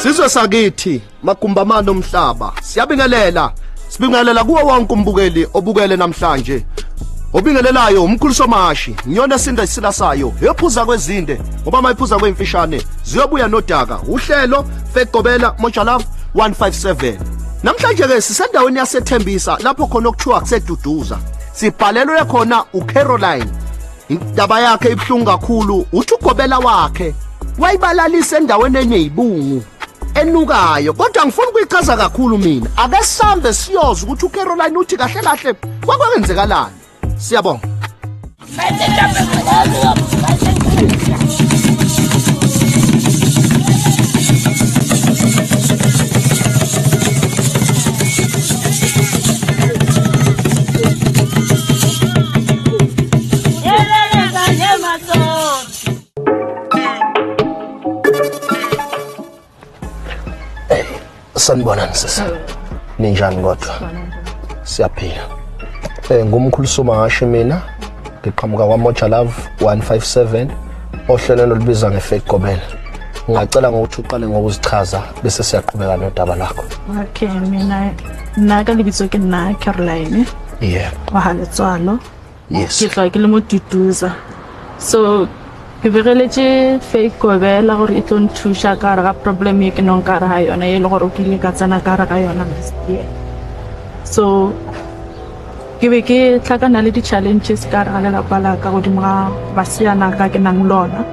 Sizwe sakithi magumbamano omhlaba siyabingelela, sibingelela kuwo wonke umbukeli obukele namhlanje. Obingelelayo umkhulu Somashi, nyona esinda isila sayo, ephuza kwezinde ngoba mayiphuza kwemfishane ziyobuya nodaka. Uhlelo Fake Gobela Moja Love 157. Namhlanje ke sisendaweni yaseThembisa lapho khona okuthiwa kuseDuduza. Sibhalelwe khona uCaroline. Indaba yakhe ibuhlungu kakhulu, uthi ugobela wakhe wayibalalisa endaweni eneyibungu enukayo, kodwa ngifuna ukuyichaza kakhulu mina. Ake sambe siyoza ukuthi uCaroline uthi kahle kahle kwakwenzekalani. Siyabonga. Sanibonani sisi. Ninjani kodwa? Siyaphila. Ngumkhulu Somashi mina, ngiqhamuka kwaMoja Love 157 ohlelweni olubizwa ngeFake Gobela. Ngingacela ngokuthi uqale ngokuzichaza bese siyaqhubeka nodaba lwakho. Okay, mina nna ka lebitso ke nna Caroline. Yeah. Wa ha Letswalo. Yes. Ke tswa ke le mo Duduza. So ke begeletse Fake Gobela gore e tlo nthuša ka gare ga problem e ke nong ka gare ga yona, e le gore ke ile ka tsena ka gare ga yona last year. So ke be ke tlhakana le di-challenges ka gare ga lelapa la ka godimo ga baseana ka ke nang lona.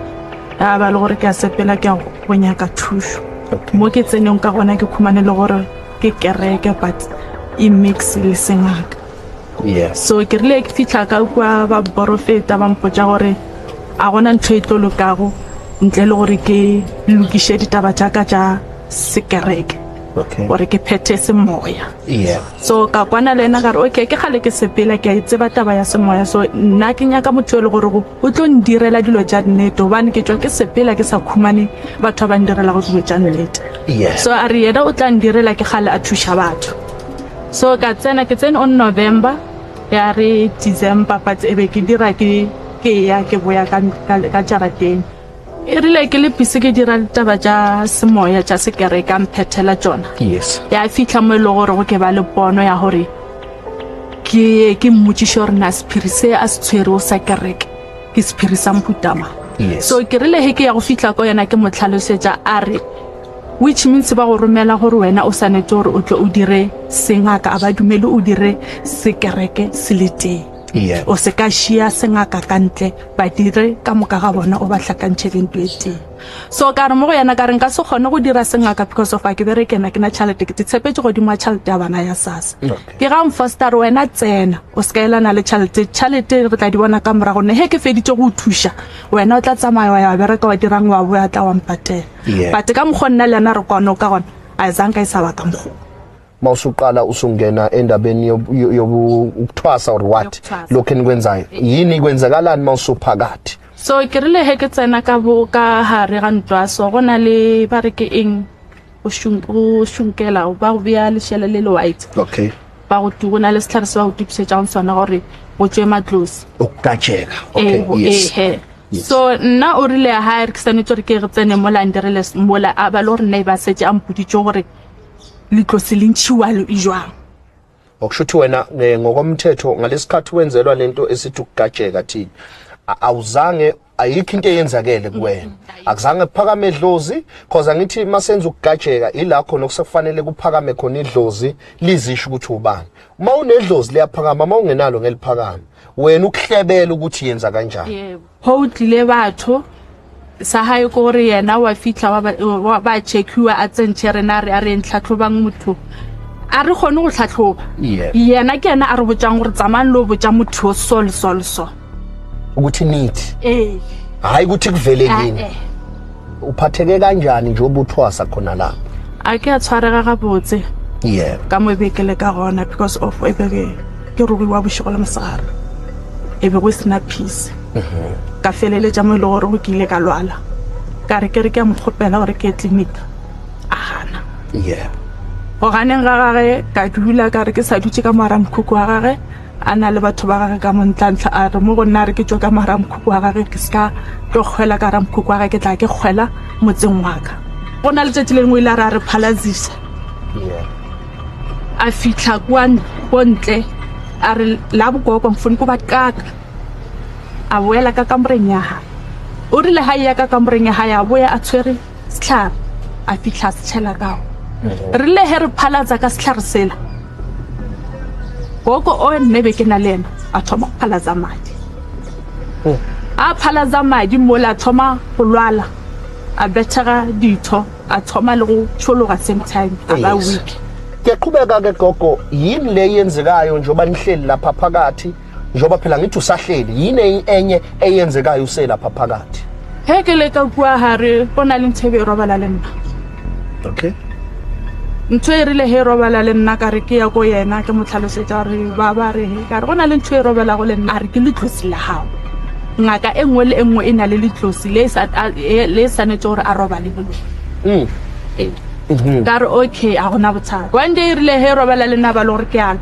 Ya ba le gore ke a sepela ke ya go nyaka thušo. Mo ke tseneng ka gona ke khumane le gore ke kereke but e mix le sengaka. Yes. So ke rile ke fitlha ka kwa ba porofeta ba mpotša gore a gona ntho e tlo lokago ntle le gore ke lokiše ditaba tša ka tša sekereke. Okay. Gore ke phethe semoya. Yeah. So ka kwana le ena ka re okay, ke kgale ke sepela ke a e tseba taba ya semoya, so nna ke nyaka motho e le gore o tlo ndirela dilo tša nnete, gobane ke tswa ke sepela ke sa khumane batho ba ba ndirelago dilo tša nnete. Yeah. So a re yena o tla ndirela, ke kgale a thuša batho. So ka tsena, ke tsene on November, ya re December, but e be ke dira ke ya ke boya ka jarateng. E rile ke le busy ke dira ditaba tša semoya tša sekereke a mphethela tšona. Yes. Ya fitlha mo e le gore go ke ba le pono ya gore ke mmotšiše gore na sephiri se a se tshwerego sa kereke ke sephiri sa mputama. Yes. So ke rile he ke ya go fitlha ko yena ke mo tlhalosetša a re which means ba go romela gore wena o swanetse gore o tle o dire sengaka, a ba dumele o dire sekereke se le teng. Yeah. O se ka šia sengaka ka ntle, ba dire ka moka ga bona o ba hlakantšhe le ntho e tee. So ka re mo go yena ka re nka se kgone go dira sengaka because of a ke bereke nna ke na tšhelete, ke tshepetše godimo ga tšhelete ya bana ya SASSA. Okay. Ke ga mfoster wena tsena o se ka elana le tšhelete, tšhelete re tla di bona ka morago nne he ke feditše go o thuša wena o tla tsamaya wa ya bereka wa dirang wa boya tla wa mpatela. Yeah. But ka mokgwa nna le yena re kwane ka gona a zanka e sa ba ka mokgwa. Mawusuqala usungena endabeni yokuthwasa or what lokho enikwenzayo, yini kwenzakalani mawusuphakathi? So ke rile he ke tsena ka bo ka hare ga ntwa, so go na le ba re ke eng o shunkela ba go bea lešela le le white. Okay. Ba go tu go na le setlhare se ba go tupisetšang sona gore go tswe matlosi. Ukukatsheka. Okay. Yes. Yes. So nna o rile ha re ke swanetse gore ke re tsene mola ndirele mola a ba le gore nna e ba setse a mpoditše gore letlosi le ntšhiwa le jwang. Okusho ukuthi wena ngokomthetho ngalesikhathi wenzelwa lento esithi ukugajeka thina awuzange, ayikho into eyenzakele kuwena, akuzange kuphakame idlozi, cause angithi masenza ukugajeka ila khona okusafanele kuphakame khona idlozi lizisho ukuthi ubani. Uma unedlozi liyaphakama, uma ungenalo ngeliphakama wena ukuhlebela ukuthi yenza kanjani. Yebo. Ho tlile batho sa hae ko re yena wa fitlha wa ba checkiwa a tsentšhe rena re a re ntlhatlhobang motho a re kgone go tlhatlhoba. Yena ke yena a re botšang gore tsamayang le o botša motho o so le so le so ukuthi nithi. Eh. Hayi ukuthi kuvele yini. Uphatheke kanjani nje obuthwasa khona lapho? A ke a tshwarega gabotse. Yeah. Ka mo bekele ka gona because of e be ke rogiwa bošego le mosegare. E be go sena peace. Ka feleletša mo e le gore go ke ile ka lwala. Ka re ke re ke a mo kgopela gore ke ye clinic. A gana. Yeah. Go ganeng ga gage ka dula ka re ke sa dutše ka moara mokhukhu wa gage, a na le batho ba gage ka mo ntlantlha, a re mo go nna a re ke tšwe ka moara mokhukhu wa gage, ke se ka tlo kgwela ka ra mokhukhu wa gage, ke tla ke kgwela motseng wa ka. Go na letšatši le lengwe ile a re a re phalazisa. A fitlha kwa ko ntle a re la bokoko mfone ko ba kaka. A boela ka kamoreng ya hae. O rile ha ya ka kamoreng ya hae a boya a tshwere setlhare a fitlha se tšhela kao. Re rile he re phalatsa ka setlhare sela. Gogo o nne be ke na le ena a thoma go phalatsa madi. A phalatsa madi mola a thoma go lwala. A bethega ditho a thoma le go tshologa same time a ba weak. Kuyaqhubeka ke gogo, yini le yenzekayo njengoba nihleli lapha phakathi, njengoba phela ngithi usahleli, yini enye eyenzekayo uselapha phakathi? He ke le ka kua hare go na le ntho e be e robala le nna. Okay. Ntho e rile he robala le nna ka re ke ya ko yena ke mo tlhalosetsa gore ba ba re ka re go na le ntho e robelago le nna a re ke letlosi la gago. Ngaka e nngwe le e nngwe e na le letlosi le le swanetse gore a robale le lona. Ka re okay a gona bothata. One day e rile he robala le nna ba le gore ke ala.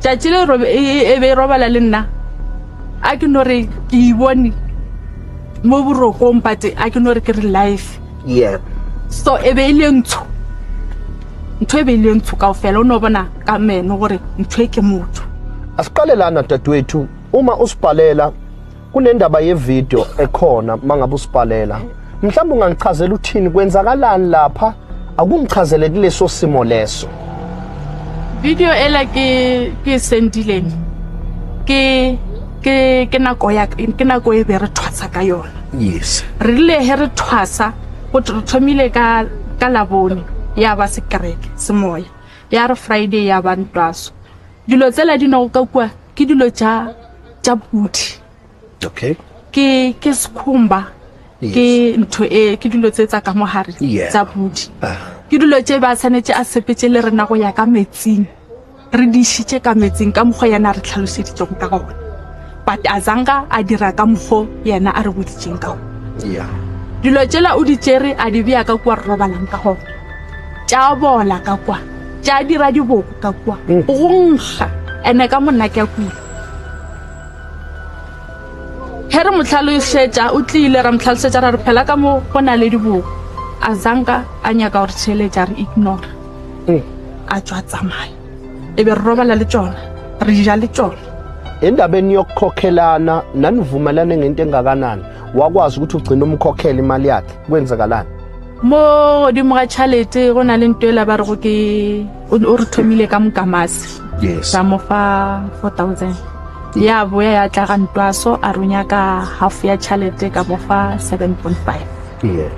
Tšatši le e be e robala le nna a ke no re ke e bone mo borokong but a ke no re ke re life. Yeah. So e be e le ntsho. Ntho e be e le ntsho kaofela o no bona ka meno gore ntho e ke motho. Asiqale lana dadewethu, uma usibhalela kunendaba ye-video ekhona mangabe usibhalela. Mhlawumbe ungangichazela uthini kwenzakalani lapha, akungichazele kuleso simo leso. Video ela ke sendileng ke ke ke nako ya ke nako e be re thwasa ka yona. Yes. Re rile he re thwasa go thomile ka labone ya ba sekereke semoya ya re Friday ya ba ntwaso. Dilo tsela di no ka kwa ke dilo tša pudi. Okay. Ke sekhumba. Ke ntho e ke dilo tse tsa ka mohare tsa pudi. Ke dilo tse ba tshwanetse a sepetse le rena go ya ka metsing. Re di išitše ka metsing ka mokgwa yena a re tlhaloseditseng ka gona. But a zanga a dira ka mokgwa yena a re boditseng ka gona. Yeah. Dilo tsela o di tšere a di bea ka kwa re robalang ka gona. Tša bola ka kwa. Tša dira diboko ka kwa. Go nkga ene ka monna ke a kula. He re mo tlhalosetša o tlile ra mo tlhalosetša ra re phela ka mo go na le diboko. A zanga a nyaka gore tšheletša re ignore. A tswa tsamaya. E be re robala le tšona, re ja le tšona. Endabeni yokukhokhelana nanivumelane ngento engakanani, wakwazi ukuthi ugcine umkhokhela imali yakhe, kwenzakalani? Mo godimo ga tšhalete go na le ntho ela ba re go ke o re thomile ka mokamase. Yes. Ra mo fa 4000. Ya boya ya tla ga ntwaso a re o nyaka half ya tšhalete ka mo fa 7.5. Yeah.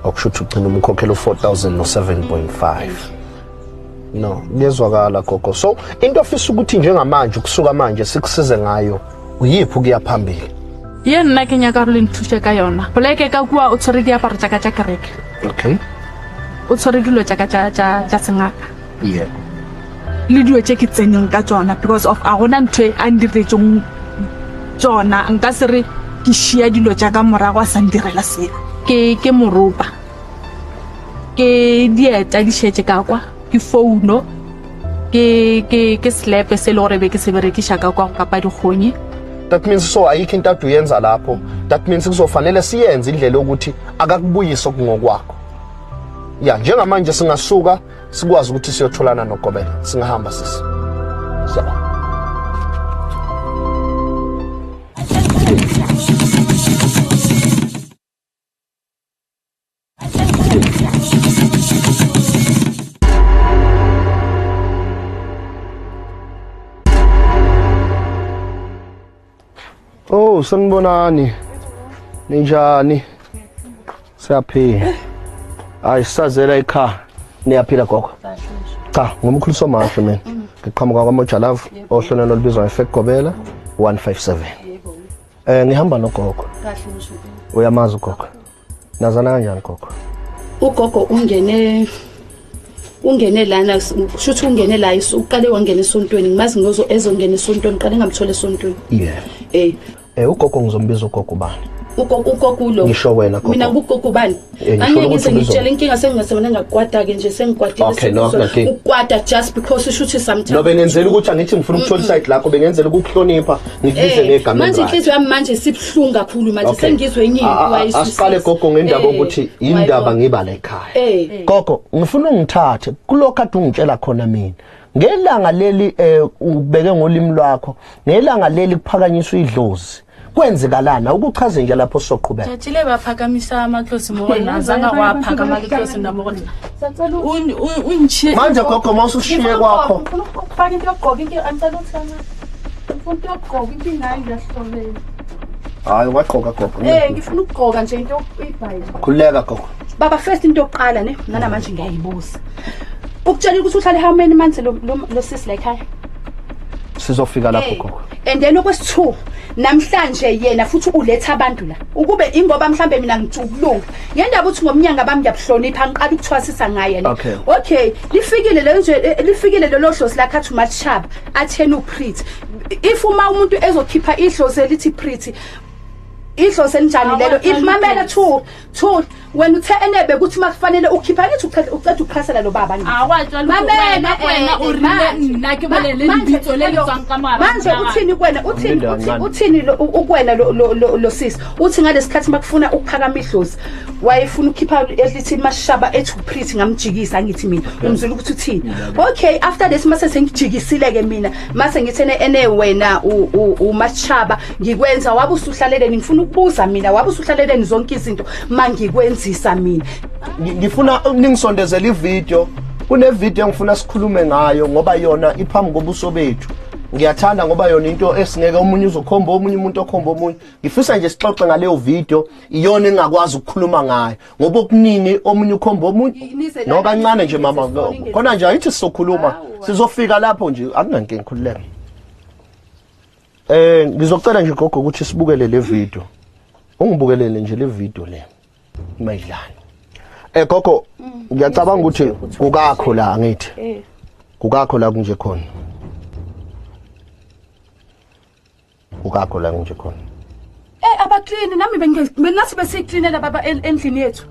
Okusho ukuthi ugcine umkhokhela u-4000 no 7.5. No, kuyezwakala gogo. So into ofisa ukuthi njengamanje ukusuka manje sikusize ngayo uyiphi ukuya phambili? Ye nna ke nyaka gore le nthuse ka yona. Poleke ka kua o tshwere diaparo tša ka tša kereke. Okay. O tshwere dilo tša ka tša sengaka. Yeah. Le dilo tše ke tseneng ka tsona because of a gona ntho e a ndiretseng tsona nka se re ke šia dilo tša ka morago a sa ndirela selo. Ke moropa. Ke dieta di šetše ka kwa. Ke founo, ke slepe se le gore be ke se berekiša ka kwa go kapa dikgonyi. That means so ayikho into ade uyenza lapho. That means kuzofanele siyenze indlela yokuthi akakubuyise okungokwakho. Ya, njengamanje singasuka sikwazi ukuthi siyotholana nogobela. Singahamba sisi. Siyabonga. Oh, sanibonani. Ninjani? Siyaphila. Hayi sazela ekhaya. Niyaphila gogo? Cha, ngumkhulu Somashe mina. Ngiqhamuka kwaMoja Love ohlelweni olubizwa ngeFake Gobela 157. Ngihamba nogogo. Kahle nje. Uyamazi ugogo? Nazana kanjani gogo? Ugogo ungene lana shuthi ungene la uqale wangena esontweni ngimazi ngozo ezongena esontweni qale ngamthola esontweni. Yeah. Ugogo ngizombiza ugogo bani? Ugogo Ngisho wena gogo. Mina ngugogo bani? Angeke ngize ngitshele inkinga sengingasemana ngakwata ke nje sengikwatile. Okay, no, akunankinga. Ukwata just because ushuthi sometimes. No, bengenzela ukuthi angithi ngifuna ukuthola iside lakho, bengenzela ukukuhlonipha ngikubize ngegama. Manje inhliziyo yami manje sibhlungu kakhulu manje sengizwe enye into. Asiqale gogo ngendaba ukuthi indaba ngiba la ekhaya. Gogo, ngifuna ungithathe kulokho ade ungitshela khona mina. Ngelanga leli ubeke ngolimi lwakho, ngelanga leli kuphakanyiswa idlozi. Kwenzekalana ukuchaze nje lapho soqhubeka. Tjatshile baphakamisa amadlozi mo nna zanga wa phakama dlozi nna mo nna. Unchi manje gogo mawusushiye kwakho. Ngifuna ukufaka into yokugqoka into angicela uthanga. Ngifuna into yokugqoka into ingayi ngiyahlomela. Hayi ungagqoka gogo. Ngifuna ukugqoka nje into ibhayi. Khuleka gogo. Baba first into yokuqala ne nana manje ngiyayibuza. Ukutshela ukuthi uhlale how many months lo sisi la ekhaya? Sizofika lapho gogo. And then okwesi2 namhlanje yena futhi uletha abantu la ukube ingoba mhlambe mina ngithi ukulunga ngendaba uthi ngomnyanga bami ngiyabuhlonipha ngiqala ukuthwasisa ngaye ne. Okay, lifikile le nje lifikile lelo hlosi lakhe athi uMachaba athena uPretty. If uma umuntu ezokhipha ihlosi elithi Pretty ihlosi elinjani lelo if mamela 2 2 wena uthe enebe ukuthi makufanele ukhipha ngithi uceda ukuqhasela lo baba ngithi mamela wena urile nna ke bolele lebitso le le tswang ka mara manje uthini kuwena uthini uthini ukwena lo sisi uthi ngalesikhathi makufuna ukuphakama idlozi wayefuna ukukhipha elithi Mashaba ethi uPretty ngamjikisa ngithi mina umzulu ukuthi uthini. Okay, after this mase sengijikisile ke mina mase ngithene ene wena uMachaba ngikwenza wabe usuhlaleleni ngifuna ukubuza mina wabe usuhlaleleni zonke izinto mangikwenzisa mina. Ngifuna ningisondezele ivideo. Kune video engifuna sikhulume ngayo ngoba yona iphambi kobuso bethu. Ngiyathanda ngoba yona into esingeke omunye uzokhomba omunye umuntu okhomba omunye. Ngifisa nje sixoxe ngaleyo video iyona engakwazi ukukhuluma ngayo ngoba okuningi omunye ukhomba omunye. No kancane nje mama khona nje ayithi sizokhuluma sizofika lapho nje akunankinga khululeka. Ngizocela nje gogo ukuthi sibukele le video. Ungibukelele nje le video le. Mayidlala. Gogo ngiyacabanga ukuthi kukakho la angithi. Kukakho la kunje khona. Kukakho la kunje khona. Abaklini nami bengathi besiyiklinela baba endlini yethu.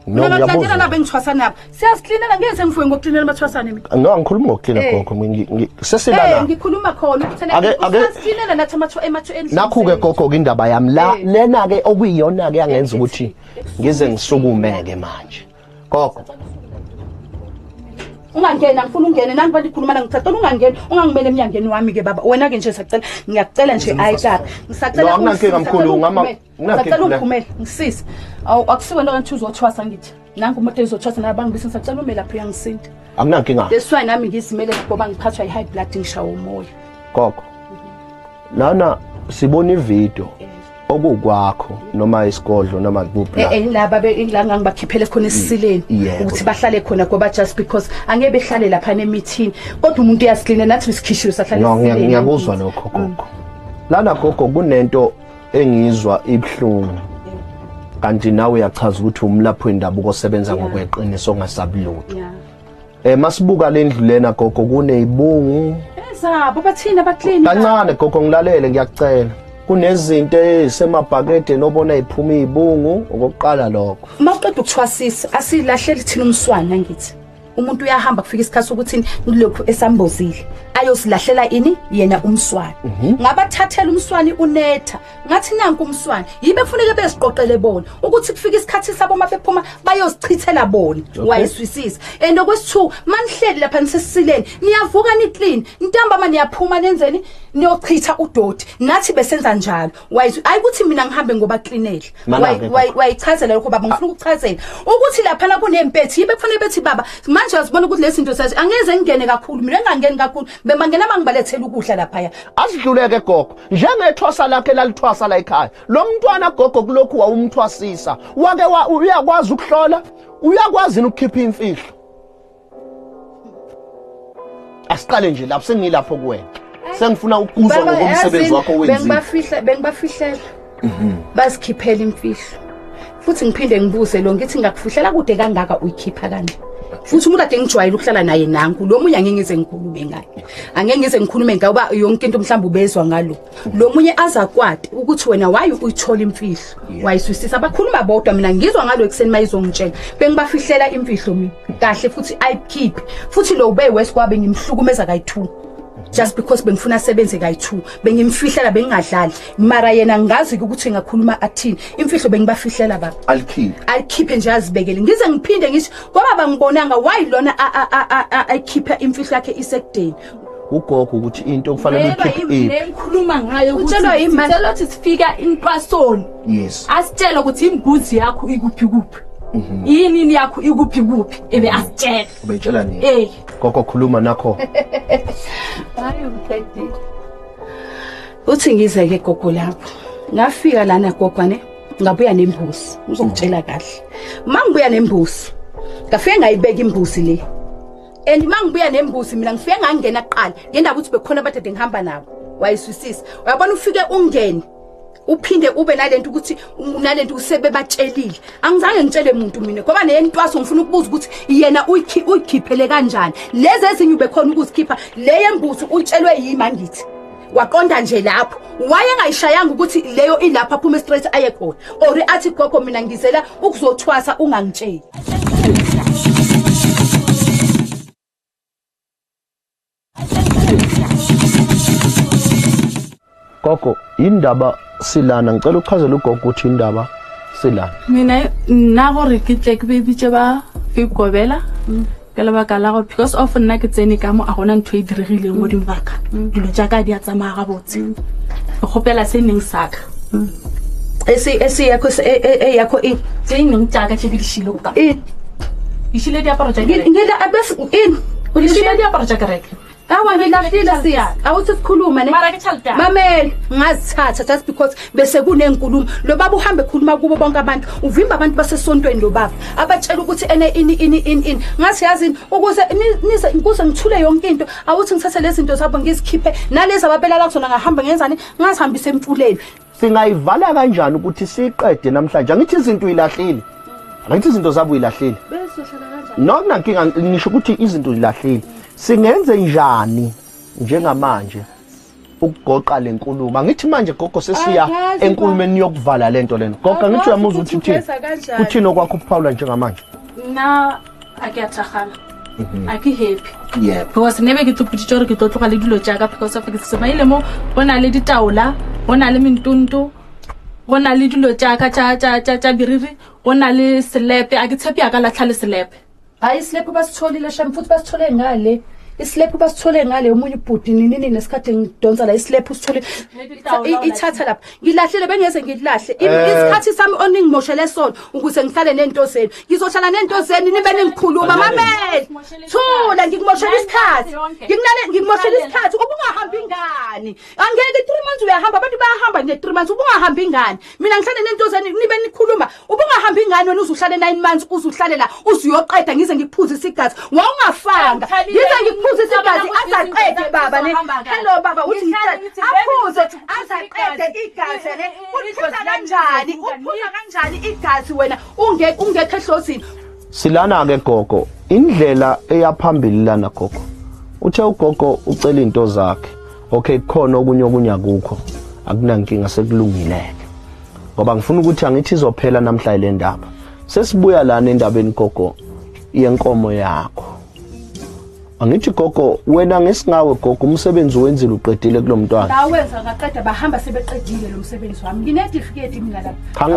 No ngiyabona la bengithwasa nabo. Siyaziklinela ngeke ngivuke ngokuklinela amathwasane mina. No angikhulumi ngokuklina gogo sesilala. Ngikhuluma khona ukuthi siyaziklinela nathi amathu endlini. Nakho ke gogo indaba yami la lena ke okuyiyona ke yangenza ukuthi ngize ngisukume ke manje. Gogo ungangena ngifuna ungene nani bantu ikhuluma ngicela ungangena ungangimele emnyangeni wami ke baba wena ke nje sacela ngiyakucela nje ayikabi ngisacela ungankinga mkhulu ngama ngisacela ungiphumele ngisisi akusiwe into kanti uzothwasa ngithi nangu umuntu ezothwasa nabangibisa ngisacela ume lapho uyangisinda akunankinga. That's why nami ngizimele ngoba ngiphathwa i-high blood ngishawa umoya. Gogo lana sibona ivideo okukwakho noma isigodlo noma kuphi la laba la ngangibakhiphele khona esisileni ukuthi bahlale khona ngoba just because angeke behlale lapha emithini kodwa umuntu uyasikline nathi sikhishiwe sahlale esisileni. No ngiyakuzwa lokho gogo. Lana gogo kunento engizwa ibhlungu kanti nawe uyachaza ukuthi umlaphi wendabuko osebenza ngokweqiniso ongasabi lutho. Masibuka lendlu lena gogo kunezibungu ezabo bathina abaklini kancane gogo ngilalele ngiyakucela. Kunezinto ezisemabhakede nobona iphuma izibungu okokuqala lokho. Mawuqeda ukuthwasisa asilahleli thina umswana ngithi. Umuntu uyahamba kufika isikhathi ukuthi ngilokhu esambozile ayosilahlela ini yena umswana. Ngabathathela umswani unetha ngathi nanku umswani yibe kufuneka beziqoqele bona ukuthi kufika isikhathi sabo mabephuma bayosichithela bona wayiswisisa. And okwesi2 manihleli lapha nisesisileni niyavuka ni clean ntambama niyaphuma nenzeni niyochitha udoti nathi besenza njalo. Ayi ukuthi mina ngihambe ngoba cleanele wayichazela lokho baba ngifuna ukuchazela ukuthi lapha na kunempethi yibe kufanele bethi baba manje uyazibona ukuthi lezi zinto sathi angeze ngingene kakhulu mina ngingangeni kakhulu bemangena mangibalethela ukudla lapha. Asidluleke gogo njengethwasa lakhe lalithwasa la ekhaya lo mntwana gogo kulokhu wawumthwasisa wake uyakwazi ukuhlola uyakwazi ukukhipha imfihlo. Asiqale nje lapho sengilapho kuwena sengifuna ukuzwa ngokomsebenzi wakho wenziwe. Bengibafihlela bazikhiphela imfihlo futhi ngiphinde ngibuze lo ngithi ngakufihlela kude kangaka uyikhipha kanje. Futhi umuntu ade ngijwayele ukuhlala naye nangu lo munye angeke ngize ngikhulume ngaye. Angeke ngize ngikhulume ngoba yonke into mhlawumbe ubezwa ngalo. Lo munye azakwati ukuthi wena why uyithola imfihlo. Wayiswisisa bakhuluma bodwa mina ngizwa ngalo ekseni mayizongitshela. Bengibafihlela imfihlo mina. Kahle futhi ayikhiphe. Futhi lo ube west kwabe ngimhlukumeza kayi2. Just because bengifuna sebenze kayi2 bengimfihlela bengingadlali mara yena ngazi ukuthi ngakhuluma athini imfihlo bengibafihlela baba alikhiphe nje azibekele ngize ngiphinde ngithi ngoba bangibonanga why lona ayikhipha imfihlo yakhe isekudeni ugogo ukuthi into kufanele uyikhiphe nengikhuluma ngayo ukuthi sicela ukuthi sifika intwasoni yes asitshele ukuthi imbuzi yakho ikuphi kuphi yini yakho ikuphi kuphi ebe asitshele ubetshela nini gogo khuluma nakho hayi uqedile uthi ngize ke gogo lapho ngafika lana gogo ne ngabuya nembuzi ngizokutshela kahle mangibuya nembuzi ngafike ngayibeka imbuzi le and mangibuya nembuzi mina ngifike ngangena kuqala ngendaba ukuthi bekhona abadede ngihamba nabo wayiswisisa uyabona ufike ungene uphinde ube nalento ukuthi nalento usebebatshelile angizange ngitshele umuntu mina ngoba neyentwaso ngifuna ukubuza ukuthi yena uyikhiphele kanjani lezi ezinye ubekhona ukuzikhipha le yembuzi utshelwe yimi angithi waqonda nje lapho wayengayishayanga ukuthi leyo ilapha aphume straight aye khona or athi gogo mina ngizela ukuzothwasa ungangitsheli Gogo indaba silana ngicela uchazele ugogo ukuthi indaba silana mina nna gore ke tle ke bebitse ba figobela ka lebaka la gore because of nna ke tsene ka mo a gona ntho e diregileng godimo ga ka dilo jaaka di a tsamaya gabotse ke kgopela se neng saka ese yakho e yakho e tse neng jaaka tse di šile ka e di šile diaparo tsa kereke ngila abes in o di šile diaparo tsa kereke awa ngilahlile siya awuthi sikhuluma ne mara ke tšhelete mamela ngazithatha just because bese kunenkulumo lo baba uhambe ekhuluma kubo bonke abantu uvimba abantu basesontweni lo baba abatshela ukuthi ene ini ini ini ini ngathi yazini ukuze nize ukuze ngithule yonke into awuthi ngithathe lezi zinto zabo ngizikhiphe nalezi ababelala kuzona ngahamba ngenzani ngazihambisa emfuleni singayivala kanjani ukuthi siqede namhlanje angithi izinto uyilahlile angithi izinto zabo uyilahlile bezohlala kanjani no kunankinga ngisho ukuthi izinto uyilahlile singenze njani njengamanje ukugoqa lenkulumo angithi manje gogo sesiya enkulumeni yokuvala lento lena gogo angithi uyamuzwa ukuthi uthini uthini okwakho ukuphawula njengamanje nna a ke a thagala a ke happy yeah because nebe ke tlopoditse gore ke tlo tloga le dilo jaaka because of ke semaile mo go na le ditaola go na le mentonto go na le dilo jaaka tša biriri go na le selepe a ke tshepe ya ka latlha le selepe hayi isilephu basitholile sham futhi basithole ngale isilephu basithole ngale omunye ubhuti nini nini nesikhathi ngidonsa la isilephu sithole ithatha lapha ngilahlile bengeze ngilahle isikhathi sami oningimoshele sona ukuze ngihlale nento zenu ngizohlala nento zenu nibe ningikhuluma mamela thula ngikumoshela isikhathi ngikunale ngikumoshela isikhathi ubungahambi ngani angeke 3 months uyahamba abantu bayahamba nje 3 months ubungahambi ngani mina ngihlale nento zenu nibe nikhuluma ubungahambi ngani wena uzuhlale 9 months uzuhlale la uzuyoqeda ngize ngikuphuzise igazi wawungafanga ngize ngikuphuzise igazi azaqede baba ne hello baba uthi aphuze azaqede igazi ne uliphuza kanjani uphuza kanjani igazi wena ungekho ehlozini silana ke gogo indlela eyaphambili lana gogo uthe ugogo ucela into zakhe okay kukhona okunye okunyakukho akunankinga sekulungileke ngoba ngifuna ukuthi angithi izophela namhlanje le ndaba sesibuya lana endabeni gogo yenkomo yakho angithi gogo wena ngesingawe gogo umsebenzi wenzile uqedile kulomntwana ngawenza ngaqeda bahamba sebeqedile lo msebenzi wami ngine-certificate mina lapha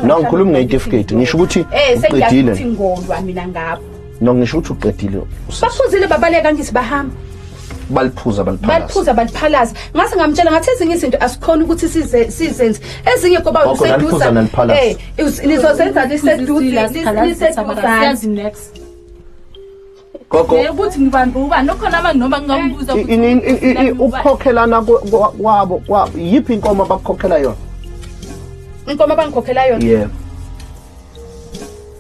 no ngikhuluma nge-certificate ngisho ukuthi uqedile ukuthi ngolwa mina ngapho no ngisho ukuthi uqedile baphuzile babaleka ngithi bahamba baliphuza baliphuza baliphalaza ngase ngamtshela ngathi ezinye izinto asikhona ukuthi sizenze ezinye ngoba useduza nizozenza liseduze liseduze next gogo ukuthi ngibambe ubani okhona abantu noma ngingambuza ukukhokhelana kwabo yiphi inkomo abakukhokhela yona inkomo abangikhokhela yona yebo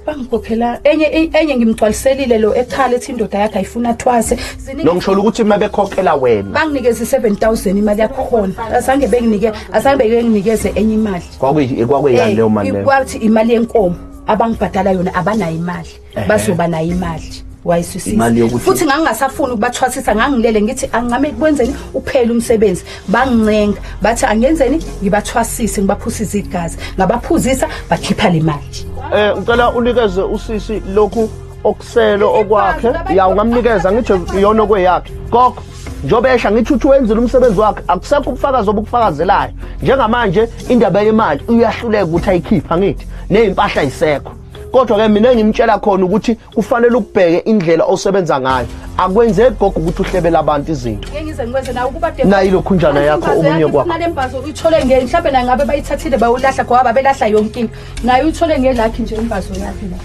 bangikhokhela enye ngimgcwaliselile lo ekhala ethi indoda yakhe ayifuna thwase no ngisho ukuthi uma bekhokhela wena banginikeze 7000 imali yakhona azange benginikeze enye imali kwakuyani leyo mali leyo kwathi imali yenkomo Abangibhadala yona abanayo imali, bazoba nayo imali. Wayiswisisa. Futhi ngangingasafuni ukubathwasisa, ngangilele ngithi angicame kwenzeni uphele umsebenzi. Bangincenga bathi angenzeni ngibathwasise ngibaphuzise igazi. Ngabaphuzisa bakhipha le mali. Ngicela unikeze usisi lokhu okuselo okwakhe. Ya ungamnikeza ngithi iyona okweyakhe. Gogo njobesha ngithi uthi wenzile umsebenzi wakhe, akusekho ubufakazi obukufakazelayo. Njengamanje indaba yemali uyahluleka ukuthi ayikhipha ngithi nezimpahla isekho. Kodwa ke mina ngimtshela khona ukuthi kufanele ukubheke indlela osebenza ngayo. Akwenzeki gogo ukuthi uhlebele abantu izinto. Ngeke ngize ngikwenze nawe ukuba nayi lokhunjana yakho omunye kwakho. Nalembazo uyithole nge mhlawumbe na ngabe bayithathile bayolahla ngoba belahla yonke into. Naye uyithole ngelakhi nje imbazo yakhe la.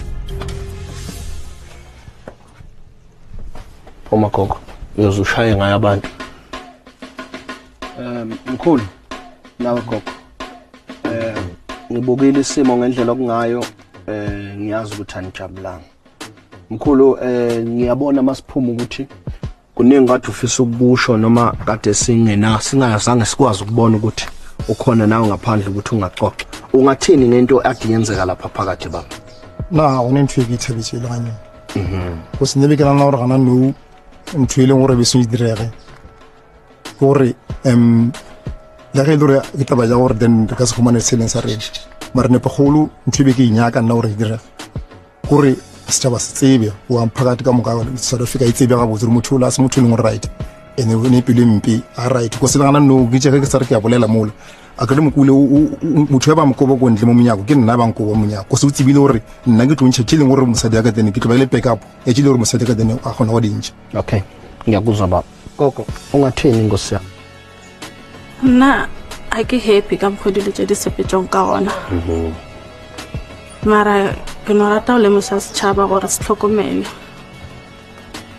Phuma gogo, uyozushaye ngayo abantu. Mkhulu nawe gogo. Ngibukile isimo ngendlela okungayo. Ngiyazi ukuthi anijabulanga. Mkhulu ngiyabona masiphuma ukuthi kuningi kade ufisa ukukusho noma kade singena singazange sikwazi ukubona ukuthi ukhona nawe ngaphandle ukuthi ungaxoxa. Ungathini ngento ade yenzeka lapha phakathi baba? Na one ntho e ke thabetse le ganyane. Go se nebe ke nana gore gana nou ntho e leng gore be se direge. Ke gore le ge e le gore ke taba ya gore then re ka se humane se leng sa rena. Mara nepagolo ntho e be ke e nyaka nna gore e direge. Gore setšhaba se tsebe wa mphakathi ka moka South Africa e tsebe gabotse gore motho o la se motho e leng gore right ene o ne pelo mpe a right ko se gana no ke tšege ke sa re ke a bolela mola a kere mokule motho ya ba mokobo ko ntle mo monyako ke nna ba nkobo monyako ko se o tsebile gore nna ke tlo ntšha tše leng gore mosadi ya ka tene ke tlo ba le backup e tše le gore mosadi ya ka tene a kgona go di ntšha. Okay, ngiyakuzwa baba. Gogo ungathini nkosi yami? Nna a ke happy ka mokgwa dilo tse di sepetsong ka gona. Mara ke no rata go lemosa setšhaba gore se tlhokomele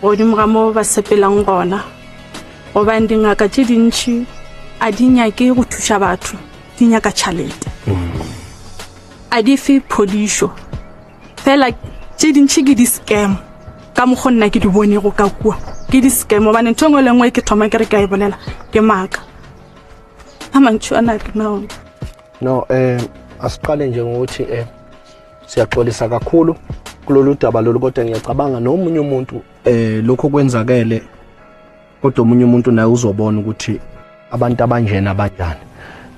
godimo ga mo ba sepelang gona, gobane dingaka tše dintšhi a di nyake go thuša batho, di nyaka tšhelete. A di fe phodišo fela, tše dintšhi ke di-scam ka mokgwa nna ke di bonego ka kua ke di-scam, gobane ntho engwe le nngwe ke thoma ke re ke a e bolela ke maaka. A mantšhu a na ke nao. No, asiqale nje ngokuthi siyaxolisa kakhulu kulolu daba lolu, kodwa ngiyacabanga nomunye umuntu lokho kwenzakele, kodwa omunye umuntu naye uzobona ukuthi abantu abanjena abanjani.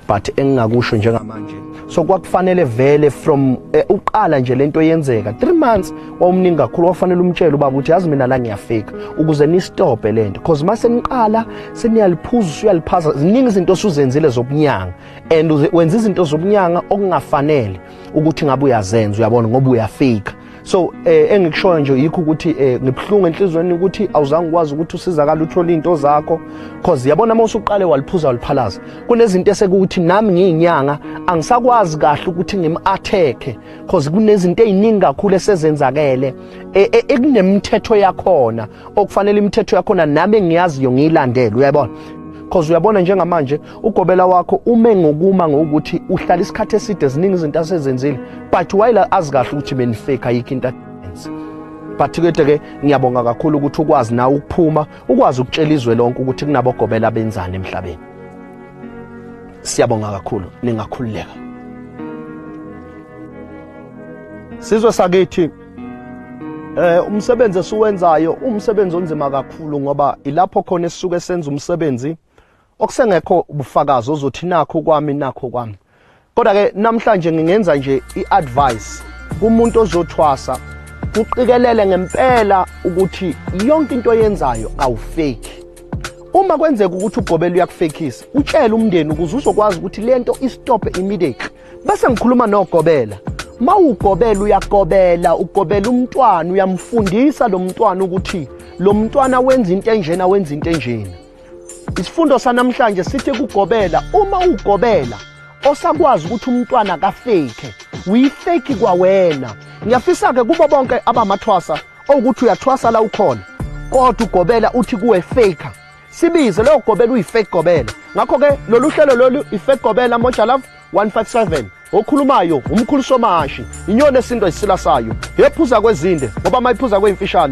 But engingakusho njengamanje, so kwakufanele vele from uqala nje lento yenzeka 3 months wawumningi kakhulu, wafanele umtshele ubaba ukuthi yazi mina la ngiyafika ukuze nistophe lento, because mase niqala seniyaliphuza uyaliphaza ziningi izinto osuzenzile zobunyanga and wenza izinto zobunyanga okungafanele ukuthi ngabe uyazenza, uyabona, ngoba uyafika. So engikushoyo nje yikho ukuthi ngibhlungu enhlizweni ukuthi awuzange ukwazi ukuthi usizakala uthole into zakho, cause yabona uma usuqale waliphuza waliphalaza kunezinto esekuthi nami ngiyinyanga angisakwazi kahle ukuthi ngim-attack, cause kunezinto eziningi kakhulu esezenzakele ekunemithetho yakhona okufanele imithetho yakhona nami engiyaziyo ngiyilandele, uyabona. Cause uyabona njengamanje ugobela wakho ume ngokuma ngokuthi uhlala isikhathi eside ziningi izinto asezenzile, but while azi kahle ukuthi benifake ayikho into ayenze. But ke ngiyabonga kakhulu ukuthi ukwazi nawe ukuphuma ukwazi ukutshela izwe lonke ukuthi kunabogobela benzani emhlabeni. Siyabonga kakhulu, ningakhululeka. Sizwe sakithi umsebenzi esiwenzayo umsebenzi onzima kakhulu, ngoba ilapho khona esisuke senza umsebenzi okusengekho ubufakazi ozothi nakho kwami nakho kwami. Kodwa ke namhlanje ngingenza nje iadvice kumuntu ozothwasa, uqikelele ngempela ukuthi yonke into oyenzayo awufake. Uma kwenzeka ukuthi ugobela uyakufekisa, utshele umndeni ukuze uzokwazi ukuthi lento istop immediately. Bese ngikhuluma nogobela. Mawugobela uyagobela, ugobela umntwana, uyamfundisa lo mntwana ukuthi lo mntwana wenza into enjena, wenza into enjena. Isifundo sanamhlanje sithi kugobela, uma ugobela osakwazi ukuthi umntwana kafake, uyifake kwawena. Ngiyafisa ke kubo bonke abamathwasa ukuthi uyathwasa la ukhona, kodwa ugobela uthi kuwe fake. Sibize lo gobela uyifake gobela. Ngakho ke lolu hlelo lolu ifake gobela Moja Love 157. Okhulumayo umkhulu Somashi, inyoni esinto isila sayo, yephuza kwezinde ngoba mayiphuza kwezimfishane.